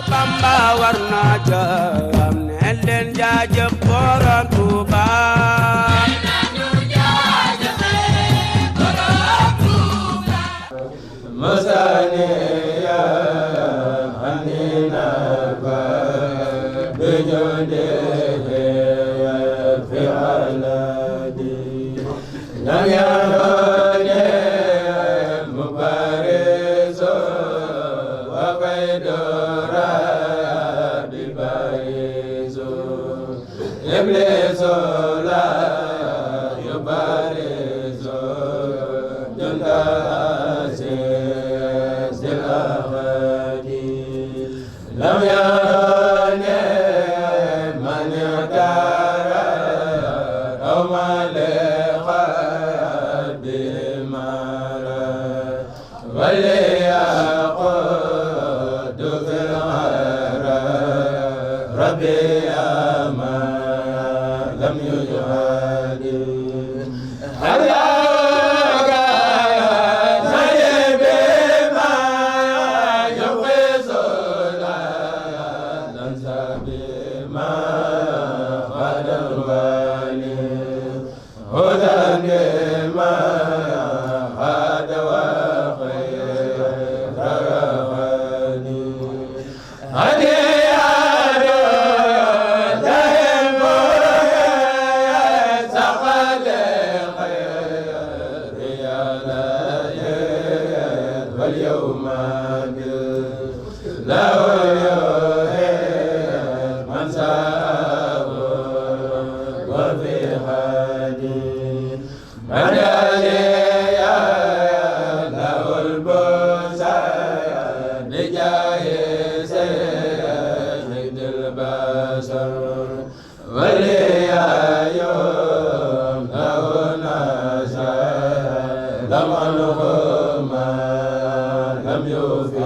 Bamba war na jam ne leen jaajëf borom Tuuba masani ya anina ba bejode ya fi aladi lam yarone mubarizo wa baydora bi barizo iblezo la yubarizo dunda lam yarane man yadara aw male khadi mara wali yaqud fil ghara rabbi ama lam yujhadi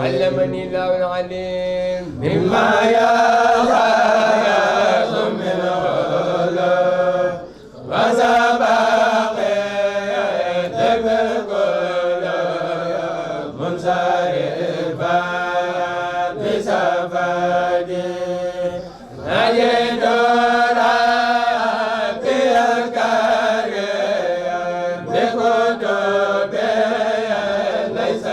علمني الله العليم مما يخاف من غلو وسبق تبكل منصرفا بسفادي نجد ربي الكريم بكتب ليس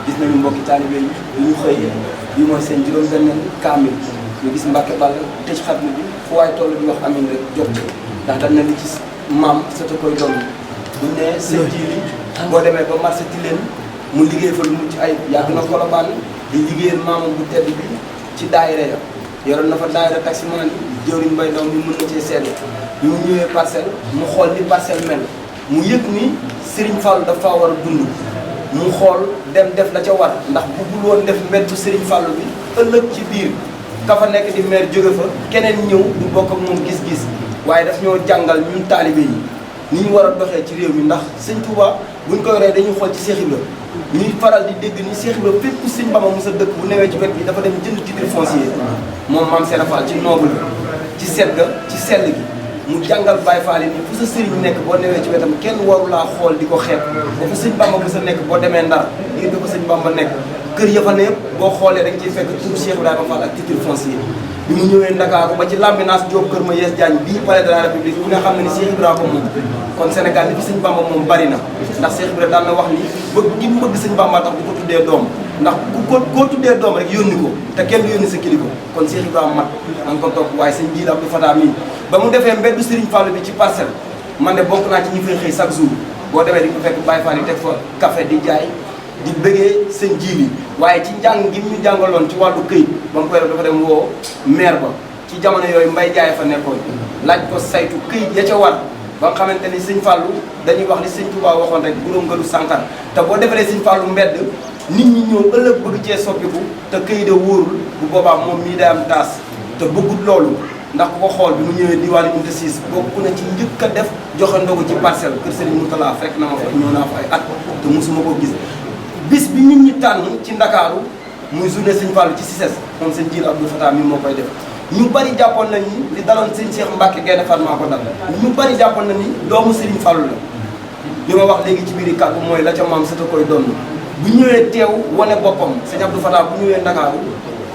gis nañu mbokki taalibe yi ñu xëy bi mooy seen juróom-benn kaamil ñu gis Mbàkke Ball tëj xatmu bi fu waay toll di wax amiin rek jot ndax dañ na li ci maam sota koy doon buñ ne sëñ ji li boo demee ba marché Tilène mu liggéey fa lu mucc ayib yàgg na Colobane di liggéeyal maamam bu tedd bi ci daayira ya yoroon na fa daayira taximan yi jëwriñ Mbay Ndaw mi mën na cee seede bi mu ñëwee parcelle mu xool ni parcelle mel mu yëg ni Serigne Fall dafa war a dund mu xool dem def la ca war ndax buggul woon def mbeddu Serigne Fall bi ëllëg ci biir ka fa nekk di maire jóge fa keneen ñëw du bokk ak moom gis-gis waaye daf ñoo jàngal ñun taalibe yi ni ñu war a doxee ci réew mi ndax Sëñ Touba buñ koy rey dañuy xool ci Cheikh Ibra ñuy faral di dégg ni Cheikh Ibra fépp sëñ Bamba mos a dëkk bu newee ci wet bi dafa dem jënd titre foncier moom maam Serap Fall ci noble ci set ga ci sell gi mu jàngal Baye Fall yi ni fu sa sëriñ nekk boo newee ci wetam kenn waru laa xool di ko xeeb dafa sëñ Bamba mos a nekk boo demee Ndar ngir dafa sëñ Bamba nekk kër ya fa ne yëpp boo xoolee rek ciy fekk tur Cheikh Ibrahima Fall ak titre foncier bi mu ñëwee Ndakaaru ba ci Lambinaas Diop kër ma Yes Diagne bii palais de la République ku nga xam ne ni Cheikh Ibrahima moom kon Sénégal li fi sëñ Bamba moom bari na ndax Cheikh Ibrahima daan na wax ni bëgg gi mu bëgg sëñ Bamba tax bu ko tuddee doom ndax koo tuddee doom rek yónni ko te kenn du yónni sa kilifa kon Cheikh Ibrahima mat na nga ko topp waaye sëñ Jiil Abdou Fatah mii ba mu defee mbeddu Serigne Fallou bi ci parcelle man de bokk naa ci ñi fay xëy chaque jour boo demee di ko fekk Baye Fall yi teg fa café di jaay di bëggee sëñ Jiili waaye ci njàng gi ñu jàngaloon ci wàllu këyit ba mu koy def dafa dem woo maire ba ci jamono yooyu Mbay Jaay fa nekkoon laaj ko saytu këyit ya ca war ba nga xamante ni sëñ Fallou dañuy wax li sëñ Touba waxoon rek buróom ngalu sànkar te boo defaree sëñ Fallou mbedd nit ñi ñëw ëllëg bëgg cee soppiku te këyit a wóorul bu boobaa moom mii day am taas te bëggut loolu ndax ku ko xool bi mu ñëwee diwaanu Unité 6 bokk na ci njëkk a def joxe ndogu ci parcelle kër Serigne Moutala fekk na ma fa ñëw naa fa ay at te mosuma ko gis bis bi nit ñi tànn ci Ndakaaru muy journée sëñ Fallou ci CICES moom sëñ Jiil Abdou Fatah mi moo koy def ñu bari jàppoon nañ ni li daloon sëñ Cheikh Mbacke Gaynde Fatma ko dal ñu bari jàppoon na ni doomu Serigne Fallou la li ma wax léegi ci biir kàddu mooy la ca maam sa koy doon bu ñëwee teew wane boppam sëñ Abdou Fatah bu ñëwee Ndakaaru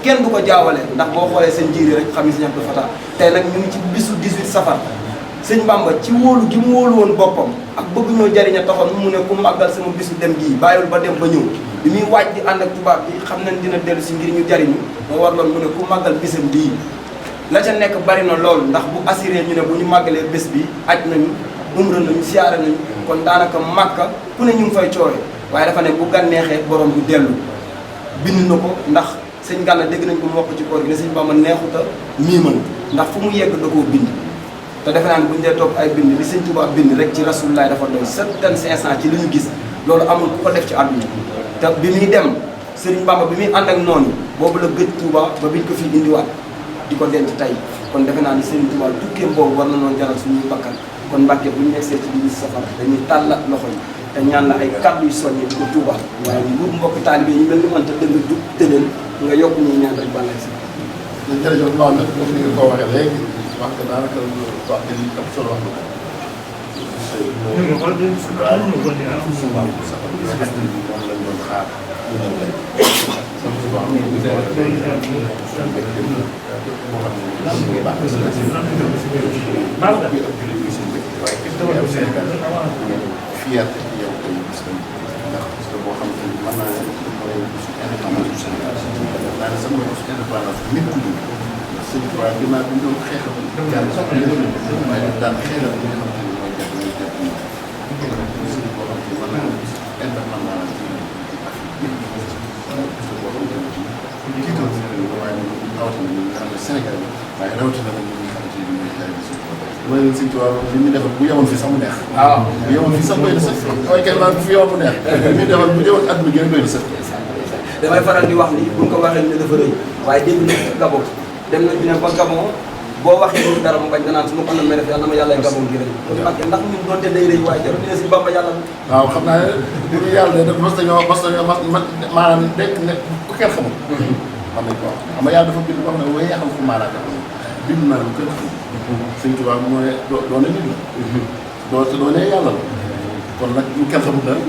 kenn du ko jaawale ndax boo xoolee seen jiiri rek xam ni sëñ Abdou Fatah tey nag ñu ngi ci bisu 18 safar sëñ Bamba ci wóolu gi mu wóolu woon boppam ak bëgg ñoo jariña taxoon mu ne ku màggal sama bisu dem gii bàyyil ba dem ba ñëw bi muy waaj di ànd ak tubaab bi xam nañ dina dellu si ngir ñu jariñu moo war loon mu ne ku màggal bisam bii la ca nekk bari na lool ndax bu assuré ñu ne bu ñu màggalee bés bi aj nañu umra nañu siyaare nañu kon daanaka màkka ku ne ñu ngi fay coowee waaye dafa ne bu gan neexee borom du dellu bind na ko ndax sëñ Gana dégg nañ ko mu wax ci koor gi ne sëñ Bamba neexuta miimal ndax fu mu yegg da koo bind te defe naa ne bu ñu dee topp ay bind li sëñ Touba bind rek ci Rasulullah dafa doy 7500 ci li ñu gis loolu amul ku ko def ci àdduna te bi muy dem Serigne Bamba bi muy ànd ak noonu boobu la gëj Touba ba biñ ko fi indiwaat di ko denc tey kon defe naa ni Serigne Touba tukkeem boobu war na noonu jaral suñuy bakkan kon Mbàkke bu ñu negsee ci biir safar dañuy tàllat loxo yi te ñaan la ay kàddu yu soññee di ko Touba waaye ñu mbokki taalibe yi mel ni man te dëgg jub tëddal nga yokk ñuy ñaan rek balay si jërëjëf Maodo comme ni nga ko waxee léegi wax nga daanaka wax nga li am solo wax na ko. fierté ci yow tey gis nañu ndax gis nga boo xamante ni mën naa ne mooy suñu indépendance du Sénégal daanaka sax mooy suñu indépendance bu nit ku ñuul ndax sëñ Tuubaa ginnaaw bi ñu doon xeexal jàll sax lépp waaye daan xeexal li nga xamante ni mooy jàpp ñuy jàpp ñi kon sëñ boo xam ne mën naa ne indépendance ci Afrique yëpp gis nga boo xamante ni jiital waaye rawatina ñi nga xam ne Sénégal waaye rawatina nag ñi nga xamante ni ñooy jaay bi mooy leen sëñ Tuubaa li ñu defal bu yemoon fii sax mu neex. waaw bu yemoon fii sax doy na sax mooy kenn naan bu fi yemoon mu neex. li ñu defal bu yemoon at mi gën a doy na sax. damay faral di wax ni bu ñu ko waxee ne dafa rëy waaye dégg nañ ci Gabon dem nañ bi ne ba Gabon boo waxee ni dara mu bañ danaan su ma ko namee def yàlla na ma yàlla Gabon gi rëy. parce que ndax ñun doonte day rëy waaye jarul ne si Bamba yàlla. waaw xam naa ne bu ñu yàlla de mos nañoo maanaam nekk ne ku kenn xamul. xam nañ ko wax xam nga yàlla dafa bind wax ne waaye xam fu maanaam bind naa lu kenn xamul. sëñ Tuubaa mooy doo ne nit la doo ne yàlla la kon nag ñu kenn xamul dara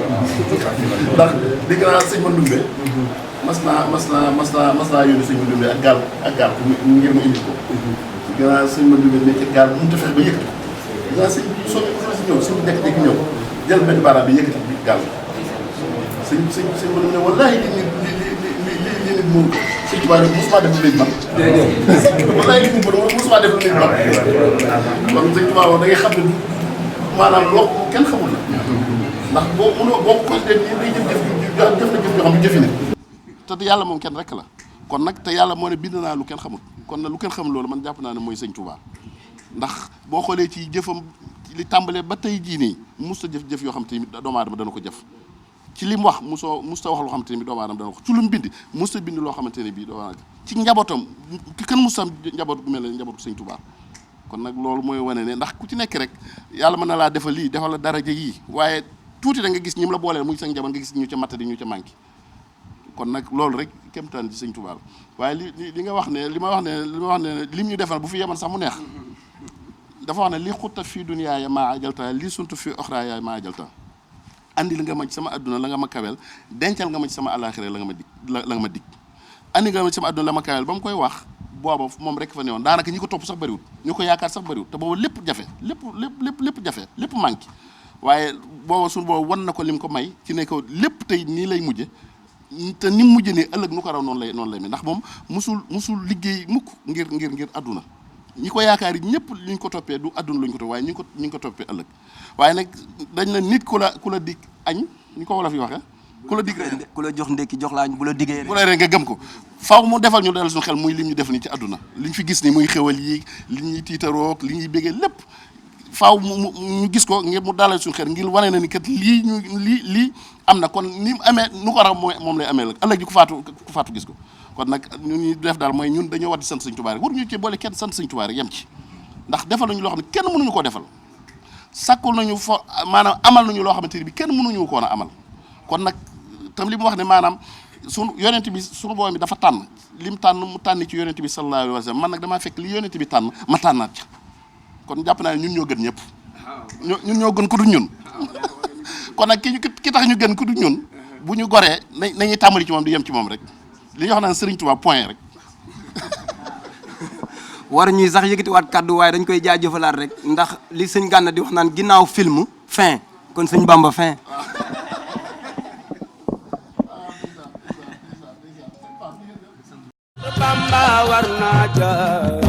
ndax dégg naa sëñ Mandoumbe mas naa yónni sëñ Mandoumbe ak gaal ngir mu indi ko dégg naa sëñ Mandoumbe ne ci gaal mënut a fexe ba yëkkati dégg naa sëñ soo si ñëw suñu dekk ñëw jël benn baaraam bi yëkkati bi gaal sëñ Mandoumbe ne wallaahi li nit moom sëñ Tuubaa rek mosuma def lu léegi man wallaahi li nit moom mosuma def lu léegi man kon sëñ Tuubaa moom da ngay xam ne maanaam loo kenn xamul la ndax boo ko def nii day jëf na jëf joo xam ne jëfi ne te yàlla moom kenn rek la kon nag te yàlla moo ne bind naa lu kenn xamul kon nag lu kenn xamul loolu man jàpp naa ne mooy sëñ Tuubaa ndax boo xoolee ci jëfam li tàmbalee ba tey jii nii musta jëf yoo xam te ni doomu aadama dana ko jëf ci li mu wax musta wax loo xamante ne bi doomu aadama dana ko ci lu mu bind musta bind loo xamante ne bii doomu aadama ci njabootam ki kan musta am njaboot gu mel ne njabootu sëñ Tuubaa kon nag loolu mooy wane ne ndax ku ci nekk rek yàlla mën na laa defal lii defal la daraja yii waaye tuuti da nga gis ñim la booleel muy sa njaboot nga gis ñu ca mattadi ñu ca manqué kon nag loolu rek kéemtaan ci sëñ Tuubaa waaye li nga wax ne li ma wax ne lim ñu defal bu fi yemoon sax mu neex dafa wax ne li xutta fii duniyaa ya maa ajalta li suntu fii oxraa ya maa ajalta andi li nga ma ci sama adduna la nga ma kawel dencal nga ma ci sama alaxira la nga ma dig andi nga ma ci sama adduna la ma kawel ba mu koy wax booba moom rek fa ne woon daanaka ñi ko topp sax bëriwul ñu ko yaakaar sax bëriwul te booba lépp jafe lépp jafe lépp manqué waaye booba suñu booba wan na ko lim ko may ci ne ko lépp tey nii lay mujje te ni mu mujj nii ëllëg nu ko raw noonu lay mi ndax moom musul liggéey mukk ngir adduna ñi ko yaakaar yi ñëpp li ñu ko toppee du adduna lu ñu ko toppee waaye ñu ngi ko toppee ëllëg waaye nag dañ la nit ku la dig añ ñu ko wolof yi waxee ku la dig ku la jox ndékki jox laañ bu la diggee bu la rek nga gëm ko faaw mu defal ñu dellu suñu xel muy lim ñu def ni ci adduna li ñu fi gis ni muy xewal yi li ñuy tiitaroog li ñuy béggee lépp faaw ñu gis ko ngir mu dalal suñu xel ngir wane na ni kat lii am na kon ni mu amee nu ko raw moom lay amee ëllëg ji ku faatu gis ko kon nag ñun def daal mooy ñun dañoo war di sant Sëñ Tuubaa rek waruñu ci boole kenn sant Sëñ Tuubaa rek yem ci ndax defal nañu loo xam ne kenn mënuñu koo defal sàkkul nañu maanaam amal nañu loo xamante ni bi kenn mënuñu ko woon a amal kon nag tam li mu wax ne maanaam sunu yonent bi sunu borom bi dafa tànn lim tànn mu tànn ci yonent bi sallallahu alayhi wa sallam man nag damaa fekk li yonent bi tànn ma tànnaat ca kon jàpp naa ne ñun ñoo gën ñëpp ñun ñoo gën ku dul ñun kon nag ki tax ñu gën ku dul ñun bu ñu goree nañuy tàmbali ci moom di yem ci moom rek li ñu wax naan Sëriñ Tuubaa point rek. war ñuy sax yëkkatiwaat kàddu waaye dañ koy jaajëfalaat rek ndax li sëñ Gana di wax naan ginnaaw film fin kon sëñ Bamba fin. Bamba war naa